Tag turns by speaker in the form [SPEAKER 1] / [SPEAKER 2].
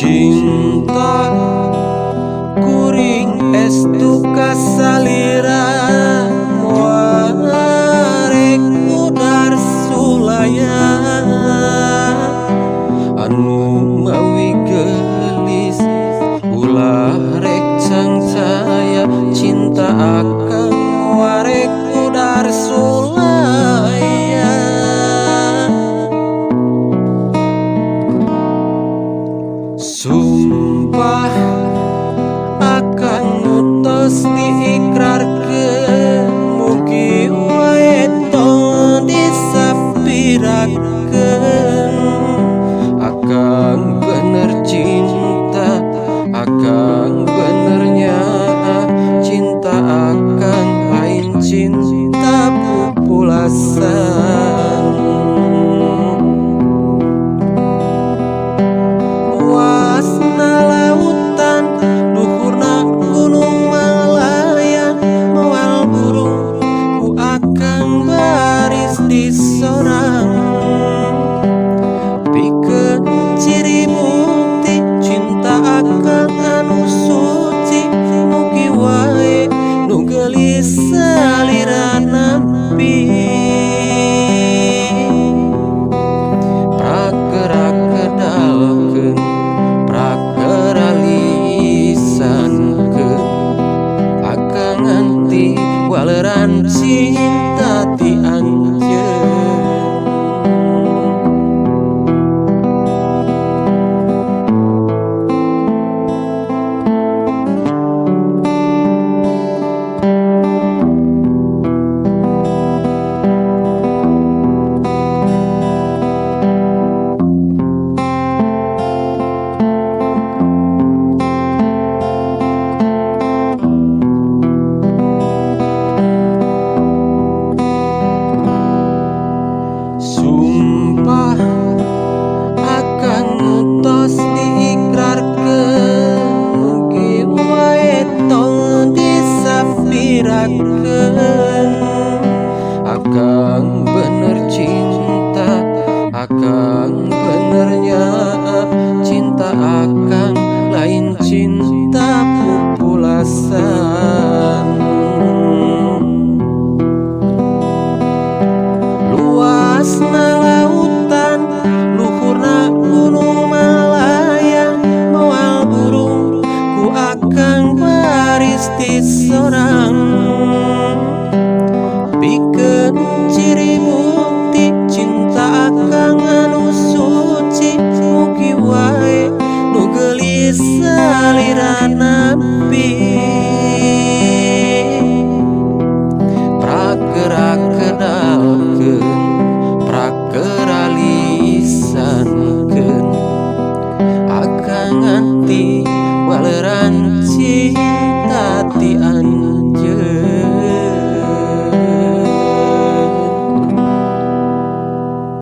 [SPEAKER 1] Cinta kuring estu ka salira, moal rek udar sulaya. Anu mawi geulis ulah rek cangcaya, cinta akang moal rek udar sulaya. Sumpah akang nu tos diikrarkeun, mugi wae tong disapirakeun. Akang bener cinta, akang bener nyaah, cinta akang lain cinta pupulasan. Luasna lautan, luhurna gunung Manglayang, moal buru ku akang baris disorang. Pikeun ciri bukti cinta akang anu suci, mugi wae nu geulis salira nampi. Prakera kedalkeun, prakera lisankeun, akang nganti waleran cinta ti anjeun. Sumpah akang nu tos diikrarkeun, mugi wae tong disapirakeun. Akang bener cinta, akang bener nyaah, cinta akang lain cinta pupulasan. Luasna lautan, luhurna gunung Manglayang, moal buru ku akang baris disorang. Pikeun ciri bukti cinta akang anu suci, mugi wae nu geulis salira nampi. Prakera kedalkeun, prakera lisankeun, akang nganti waleran cinta.